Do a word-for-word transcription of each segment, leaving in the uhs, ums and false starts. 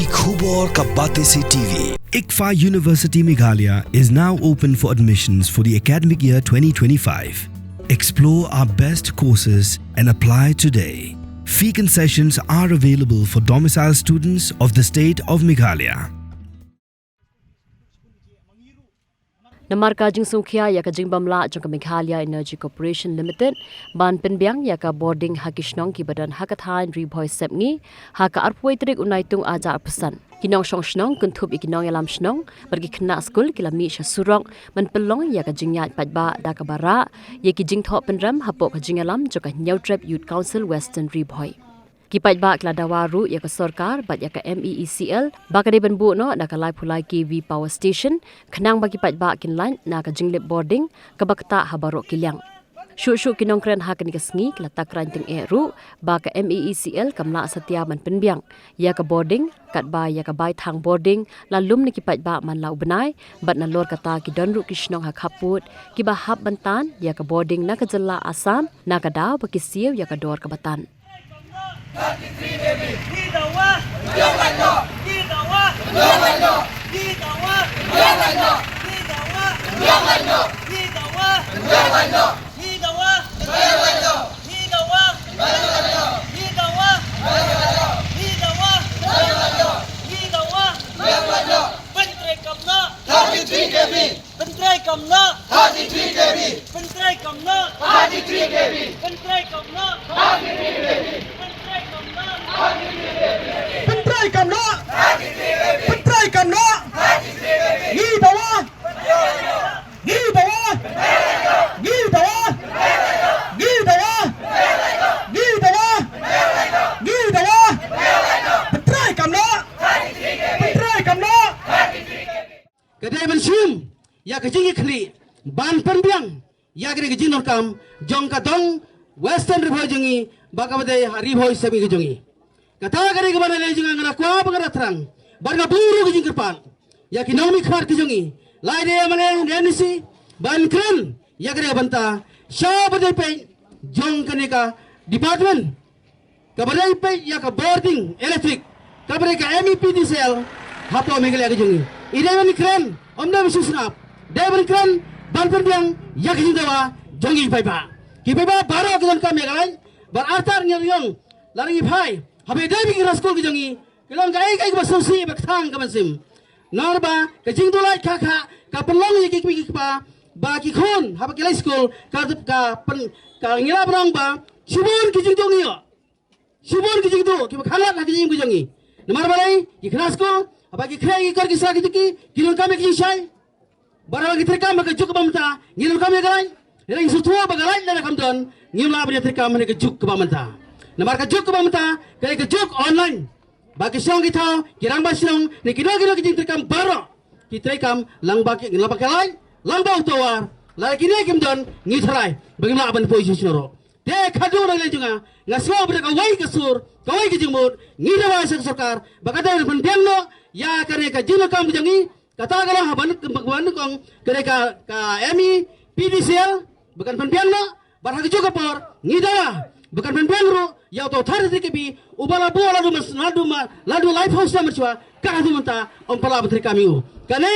Khubor ka Batesi T V. ICFAI University Meghalaya is now open for admissions for the academic year twenty twenty-five. Explore our best courses and apply today. Fee concessions are available for domicile students of the state of Meghalaya. Namar ka jingsngewkhia ïa ka jingbym lah jong ka Meghalaya Energy Corporation Limited ban pynbiang ïa ka bording ha ki shnong kiba don ha ka thaiñ Ri Bhoi Sepngi ha ka arphew tarik u Naitung arhajar arphew san, ki nongshong shnong kynthup ïa ki nongïalam shnong bad ki khynnah skul ki la mih sha surok ban pynlong ïa ka jingïaid paidbah da kaba rah ïa ki jingthoh pynrem hapoh ka jingïalam jong ka Hynñiewtrep Youth Council Western Ri Bhoi. Ki paidbah ki la dawa ruh ïa ka sorkar bad ïa ka M E E C L ba ka dei ban buh noh da ka laiphew lai K V power station khnang ba ki paidbah kin lait na ka jinglip bording kaba ktah ha baroh ki liang. Shuh shuh ki nongkren ha kane ka sngi ki la tak raiñ tyngeh ruh ba ka M E E C L kam lah satia ban pynbiang ïa ka bording katba ïa ka bai thang bording la lum na ki paidbah man la u bnai bad nalor kata ki don ruh ki shnong ha khappud kiba hap ban tan ïa ka bording na ka jylla Assam na ka daw ba ki siew ïa ka dor kaba tan. Pyntrei kam noh. Pyntrei kam noh. Pyntrei kam noh. Pyntrei kam noh. Pyntrei kam noh. Pyntrei kam noh. Pyntrei kam noh. Ngi dawa. Ngi dawa. Ngi dawa. Ngi dawa. Ngi dawa. Ngi dawa. Pyntrei kam noh. Pyntrei kam noh. Ka dei ban shim ïa ka jingïakhlieh ban pynbiang ïa ka dei ka jingdonkam jong ka dong Western Ri Bhoi jong ngi ba ka ba dei ha Ri Bhoi Sepngi ka jong ngi. Kata ka dei kaba nga la leh jong nga, nga la kwah ba nga la thrang bad nga buh ruh ka jingkyrpad ïa ki nongmihkhmat ki jong ngi, lada ïa ma leh ne N E C ban kren ïa ka dei ka bynta sha ba dei peit jong kane ka department. Kaba dei peit ïa ka bording electric, kaba dei ka M E P D C L hapoh Meghalaya ka jong ngi. I dei ban kren, ym dei ban sngewsngap, dei ban kren ban pynbiang ïa ka jingdawa jong ngi paidbah. Ki paidbah baroh ki donkam ïa ka lait, bad artat ngi ïong, lada ngi phai, haba ïadei bad ki nongshong skul ki jong ngi, ki long kaei kaei kaba sngewsih bad kthang ka mynsiem. Namar ba ka jingduh lait kha kha ka pynlong ïa ki kmie ki kpa ba ki khun haba ki leit skul ka, ka pyn, ka ngi lah ban ong ba shibun ki jingduh ngi ïoh. Shibun ki jingduh kiba khanglad ha ki jingim ki jong ngi. Namar balei? Ki khynnah skul haba ki khreh ki kor ki sla ki jong ki, ki donkam ïa ki jingshai. Bad haba ki treikam ha ka juk kaba mynta, ngi donkam ïa ka lait. Lada ngi sngewthuh ba ka lait lada kam don, ngim lah ban ïa treikam ha ka juk kaba mynta. Namar ka juk kaba mynta ka dei ka juk online. Ba ki shnong ki thaw, ki rangbah shnong ne kino kino ki jingtreikam baroh ki treikam lang ba ki, lang ba ka lait, lang ba u tawar. Lada kine kim don, ngi tharai ba ngim lah ban poi sha shnong ruh. Te khadduh na ka liang jong nga, nga sngew ba da kawei ka sur, kawei ka jingmut, ngi dawa sha ka sorkar ba ka dei ban pynbiang noh ïa kane ka jingdonkam ka jong ngi. Kata ka long ha ban, ban kong kane ka, ka M E P D C L ba kan pynbiang noh. Bad ha kajuh ka por ngi dawa ba kan pynbiang ruh ïa uto u thirty-three K V uba la buh la dum, la dum, la dum laiphew snem mynshuwa, ka haduh mynta ym pat lah ban treikam ïa u. Kane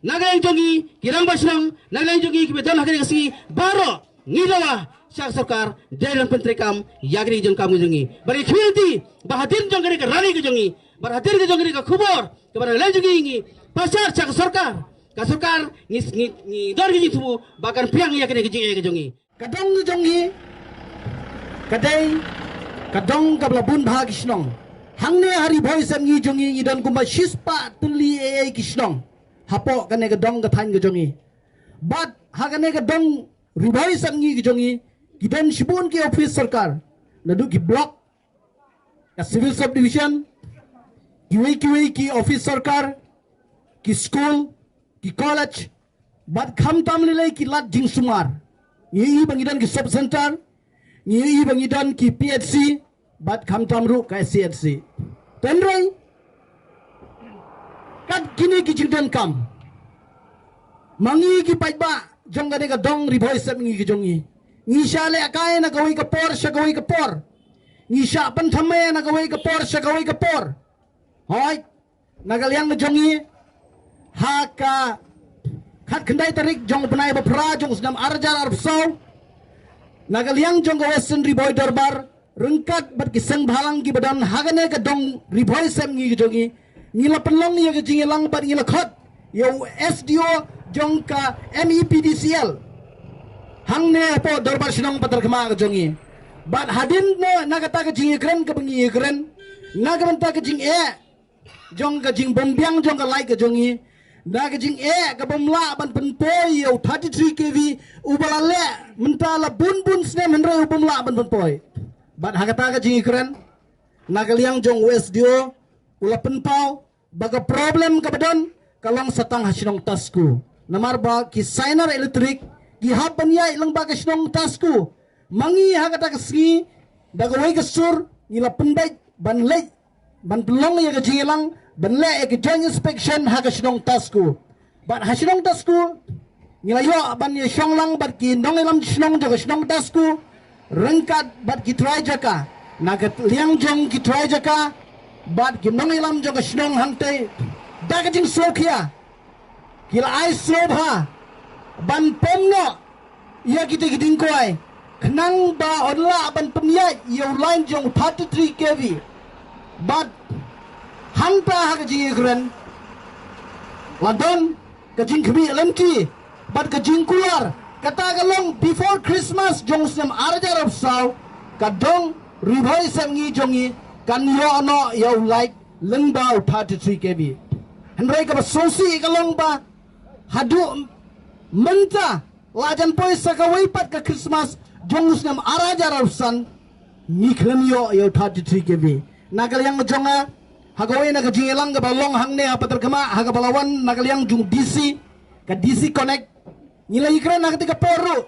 na ka liang jong ngi ki rangbah shnong, na ka liang jong ngi kiba don ha kane ka sngi baroh, ngi dawa sha ka sorkar dei ban pyntreikam ïa kane ka jingdonkam ka jong ngi. Bad ngi khmih lynti ba hadien jong kane ka rally ka jong ngi, bad hadien ka jong kane ka khubor kaba na ka liang jong ngi ngi pynshai sha ka sorkar, ka sorkar ngi, ngi, ngi don ka jingthmu ba kan pdiang ïa kane ka jingeh ka jong ngi. Ka dong ka jong ngi ka dei ka dong kaba la bun bha ki shnong. Hangne ha Ri Bhoi Sepngi jong ngi ngi don kumba shispah tylli ei ei ki shnong hapoh kane ka dong ka thaiñ ka jong ngi. Bad ha kane ka dong Ri Bhoi Sepngi ka jong ngi ki don shibun ki office sorkar, naduh ki block, ka civil subdivision, kiwei kiwei ki office sorkar, ki school, ki college, bad khamtam lei lei ki lad jingsumar. Ngi ïohi ba ngi don ki sub center, ngi ïohi ba ngi don ki P H C, bad khamtam ruh ka S C H C. Hynrei kat kine ki jingdonkam, ma ngi ki paidbah jong kane ka dong Ri Bhoi Sepngi ka jong ngi, ngi shah lehkai na kawei ka por sha kawei ka por, ngi shah pynthymmai na kawei ka por sha kawei ka por. Hooid, Na ka liang jong ngi, ha ka khatkhyndai tarik jong u bnai ba phra jong u snem ar hajar arphew saw, na ka liang jong ka Western Ri Bhoi Dorbar ryngkat bad ki seng bhalang kiba don ha kane ka dong Ri Bhoi Sepngi ka jong ngi, ngi la pynlong ïa ka jingïalang bad ngi la khot ïa u S D O jong ka M E P D C L hangne hapoh Dorbar Shnong Patharkhmah ka jong ngi. Bad hadien na, na kata ka jingïakren kaba ngi ïakren na ka bynta ka jingeh jong ka jingbymbiang jong ka light ka jong ngi, na ka jingeh ka bym lah ban pynpoi ïa u thirty-three K V uba la leh mynta la bun bun snem hynrei u bym lah ban pynpoi. Bad ha kata ka jingïakren, na ka liang jong u S D O u la pynpaw ba ka problem kaba don ka long sa tang ha shnong Tasku. Namar ba ki Sainar Electric ki hap ban ïaid lyngba ka shnong Tasku. Ma ngi ha kata ka sngi, da kawei ka sur ngi la pynbeit ban leit ban pynlong ïa ka jingïalang ban leh ïa ka joint inspection ha ka shnong Tasku. Bad ha shnong Tasku ngi la ïoh ban ïashong lang bad ki nongïalam shnong jong ka shnong Tasku ryngkat bad ki trai jaka. Na ka liang jong ki trai jaka bad ki nongïalam jong ka shnong hangtei, da ka jingsngewkhia ki la ai sngewbha ban pom noh ïa kita ki dingkuai khnang ba yn lah ban pynïaid ïa u line jong u thirty-three K V. Bad hangta ha ka jingïakren la don ka jingkhmih lynti bad ka jingkular. Kata ka long before Christmas jong u snem ar hajar arphew saw, ka dong Ri Bhoi Sepngi jong ngi kan ïoh noh ïa u light lyngba u thirty-three K V. Hynrei kaba sngewsih ka long ba haduh mynta la jan poi sa kawei pat ka Christmas jong u snem ar hajar arphew san, ngi khlem ïoh ïa u thirty-three K V. Na ka liang jong nga, ha kawei na ka jingïalang kaba long hangne ha Patharkhmah ha kaba la wan na ka liang jong D C, ka D C Connect, ngi la ïakren ha kata ka por ruh.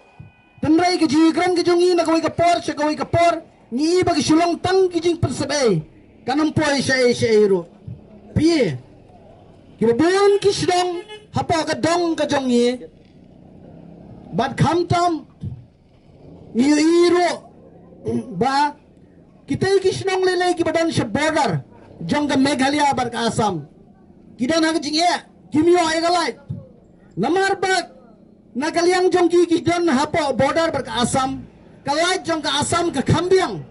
Hynrei ka jingïakren ka jong ngi na kawei ka por sha kawei ka por, ngi i ba ka shu long tang ki jingpynsep ei, kan ym poi sha ei sha ei ruh. Phi, kiba bun ki shnong hapoh ka dong ka jong ngi, bad khamtam ngi i ruh ba kita ki shnong lei lei kiba don sha border jong ka Meghalaya bad ka Assam, ki don ha ka jingeh, kim ïoh ïa ka light. Namar ba na ka liang jong ki ki don hapoh border bad ka Assam, ka light jong ka Assam ka kham biang.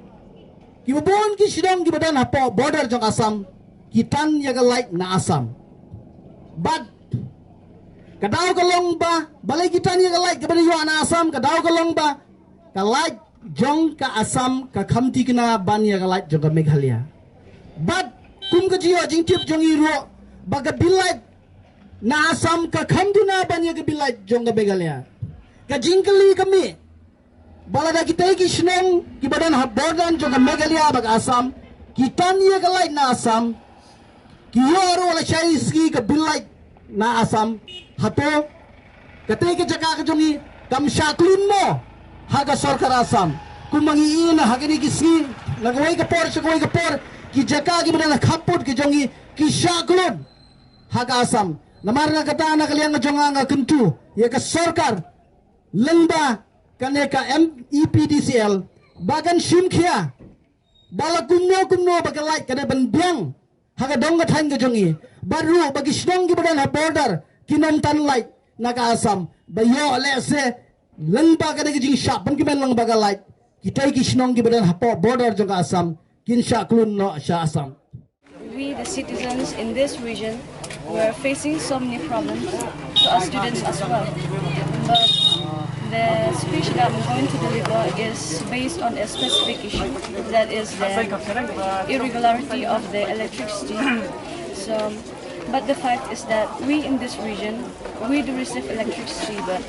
Kiba bun ki shnong kiba don hapoh border jong Assam ki tan ïa ka light na Assam. Bad ka daw ka long ba balei ki tan ïa ka light kaba ïoh na Assam, ka daw ka long ba ka light jong ka Assam ka kham thikna ban ïa ka light jong ka Meghalaya. Bad kum ka jingïoh jingtip jong ngi ruh ba ka bill light na Assam ka kham duna ban ïa ka bill light jong ka Meghalaya. Ka jingkylli ka mih ba lada kita ki shnong kiba don ha border jong ka Meghalaya bad ka Assam ki tan ïa ka light na Assam, ki ïoh ruh la shai sngi ka bill light na Assam, hato kata ka jaka ka jong ngi kam shah khlun mo ha ka sorkar Assam? Kum ma ngi i na ha kine ki sngi, na kawei ka por sha kawei ka por, ki jaka kiba don ha khappud ka jong ngi ki shah khlun ha ka Assam. Namar na kata na ka liang ka jong nga nga kyntu ïa ka sorkar lyngba kane ka M E P D C L ba kan shim khia ba la kumno kumno ba ka light ka dei ban biang ha ka dong ka thaiñ ka jong ngi. Bad ruh ba ki shnong kiba don ha border kin ym tan light na ka Assam, ba ïoh lehse lyngba kane ka jingshah pynkmen lang ba ka light, kita ki shnong kiba don hapoh border jong ka Assam kin shah khlun noh sha Assam. We, the citizens in this region, were facing so many problems to our students as well. But the speech that I'm going to deliver is based on a specific issue, that is the irregularity of the electricity. So, but the fact is that we in this region, we do receive electricity, but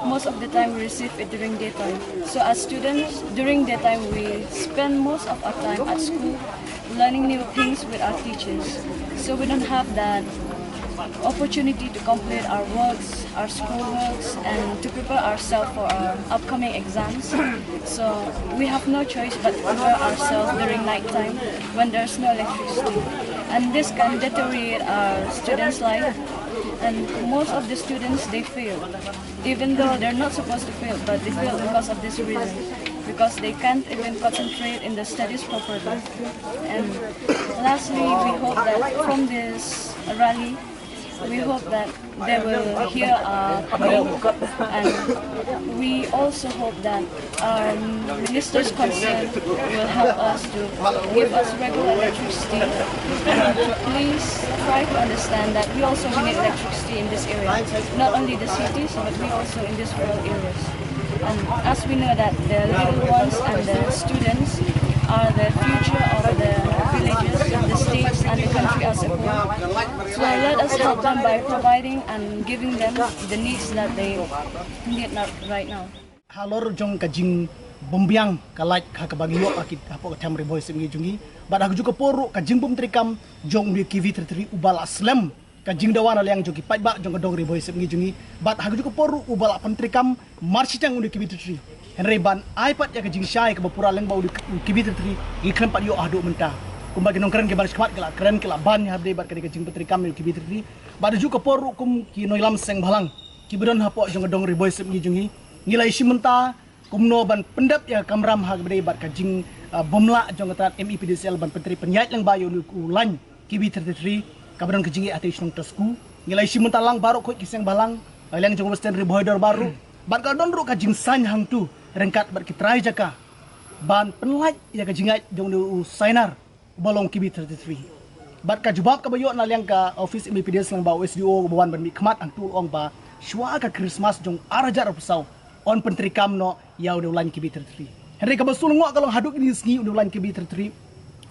most of the time we receive it during daytime. So as students, during daytime we spend most of our time at school learning new things with our teachers. So we don't have that opportunity to complete our works, our school works, and to prepare ourselves for our upcoming exams. So we have no choice but to prepare ourselves during night time when there's no electricity. And this can deteriorate our students' life. And most of the students, they fail, even though they're not supposed to fail, but they fail because of this reason, because they can't even concentrate in the studies properly. And lastly, we hope that from this a rally. We hope that they will hear our plea, and we also hope that our ministers concerned will help us to give us regular electricity. And to please try to understand that we also need electricity in this area, not only the cities, but we also in these rural areas. And as we know that the little ones and the students are the future of the villages, the states, and the country as a whole. So let us help them by providing and giving them the needs that they need not right now. Halor jong ka jingbymbiang ka light ha kaba ngi ïoh ha ki hapoh ka Them Ri Bhoi Sepngi jong ngi. Bad ha kajuh ka por ruh ka jingbym treikam jong u K V thirty-three u ba la slem ka jingdawa na liang jong ki paidbah jong ka dong Ri Bhoi Sepngi jong ngi. Bad ha kajuh ka por ruh u ba la pyntreikam marshiteng u K V thirty-three. Hynrei ban ai pat ïa ka jingshai kaba pura lyngba u K V thirty-three ngi khlem pat ïoh haduh mynta. Kumba ki nongkren kiba la shkmat ki la kren ki la ban ïa hapdeng bad kane ka jingpyntreikam u K V thirty-three. Bad ha kajuh ka por ruh kum ki nongïalam seng bhalang kiba don hapoh jong ka dong Ri Bhoi Sepngi jong ngi, ngi la ïashim bynta kumno ban pyndep ïa ka kamram ha kaba dei bad ka jing, ah, bym lah jong ka tnat M E P D C L ban pyntrei pynïaid lyngba ïa u lain K V thirty-three kaba don ka jingeh ha tei shnong Tasku. Ngi la ïashim bynta lang baroh khoit ki seng bhalang, ah, liang jong Western Ri Bhoi Dorbar ruh. Bad ka don ruh ka jingsaiñ hangtu ryngkat bad ki trai jaka ban pynlait ïa ka jingïaid jong u Sainar ba long K V thirty-three. Bad ka jubab kaba ïoh na liang ka office M E P D C L lyngba u S D O ba wan ban mihkhmat hangtu u ong ba shuwa ka Christmas jong ar hajar arphew saw yn pyntreikam noh ïa u lain K V thirty-three. Hynrei kaba sngewlyngngoh ka long haduh kine ki sngi u lain K V thirty-three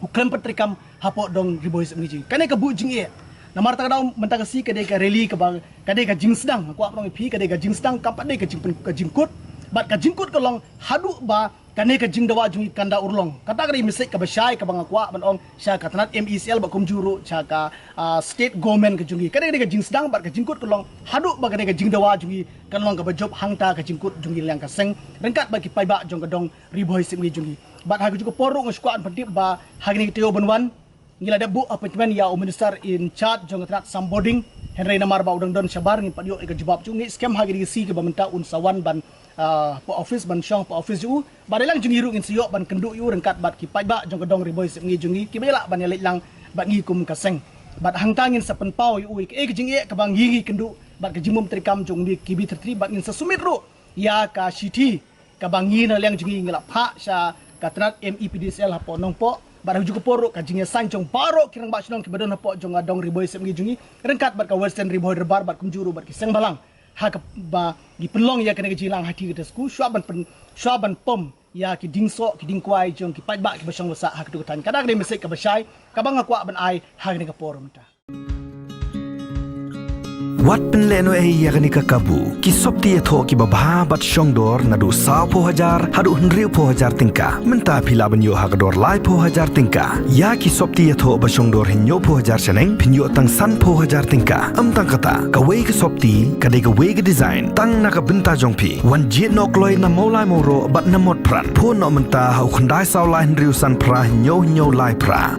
u khlem pyntreikam hapoh dong Ri Bhoi Sepngi jong ngi. Kane ka buh jingeh. Namar kata ka daw mynta ka sngi ka dei ka rally kaba ka dei ka jingsdang, nga kwah ban ong ïa phi ka dei ka jingsdang, kam pat dei ka jingpyn-, ka jingkut. Bad ka jingkut ka long haduh ba kane ka jingdawa jong ngi kan da urlong. Kata ka dei message kaba shai kaba nga kwah ban ong sha ka tnat M E C L bad kumjuh ruh sha ka, ah, state government ka jong ngi. Ka dei ka jingsdang bad ka jingkut ka long haduh ba kane ka jingdawa jong ngi kan long kaba jop hangta ka jingkut jong ngi liang ka seng ryngkat bad ki paidbah jong ka dong Ri Bhoi Sepngi jong ngi. Bad ha kajuh ka por ruh nga shu kwah ban pyntip ba ha kane ka taïew ban wan ngi la dep buh appointment ïa u minister in charge jong ka tnat Sam Bording. Hynrei namar ba u dang don shabar ngim pat ïoh ïa ka jubab jong u. Ngi skhem ha kine ki sngi kiba mynta un sa wan ban, ah, hapoh office ban shong hapoh office jong u. Bad dei lang jong ngi ruh ngin sa ïoh ban kynduh ïa u ryngkat bad ki paidbah jong ka dong Ri Bhoi Sepngi jong ngi kiba ïaleh ban ïaleit lang bad ngi kum ka seng. Bad hangta ngin sa pynpaw ïa u ïa kaei ka jingeh kaba ngi ngi kynduh bad ka jingbym treikam jong u K V thirty-three bad ngin sa submit ruh ïa ka shithi kaba ngi na liang jong ngi ngi la phah sha ka tnat M E P D C L hapoh Nongpoh. Bad ha kajuh ka por ruh ka jingïasaiñ jong baroh ki rangbah shnong kiba don hapoh jong ka dong Ri Bhoi Sepngi jong ngi ryngkat bad ka Western Ri Bhoi Dorbar bad kumjuh ruh bad ki seng bhalang ha kaba ngi pynlong ïa kane ka jingïalang ha ki kata sku shuwa ban pyn-, shuwa ban pom ïa ki diengsoh ki diengkwai jong ki paidbah kiba shong ba sah ha katu ka thaiñ. Kata ka dei message kaba shai kaba nga kwah ban ai ha kane ka por mynta. Wat pynlehnohei ïa kane ka kabu, ki sopti ïathoh kiba bha bad shongdor naduh sawphew hajar haduh hynriewphew hajar tyngka. Mynta phi lah ban ïoh ha ka dor laiphew hajar tyngka. Ïa ki sopti ïathoh ba shongdor hynñiewphew hajar shaneng phin ïoh tang sanphew hajar tyngka. Ym tang kata, kawei ka sopti ka dei kawei ka design tang na ka bynta jong phi. Wan jied noh kloi na Mawlai Mawroh bad na Motphran. Phone noh mynta ha u khyndai saw lai hynriew san phra hynñiew hynñiew lai phra.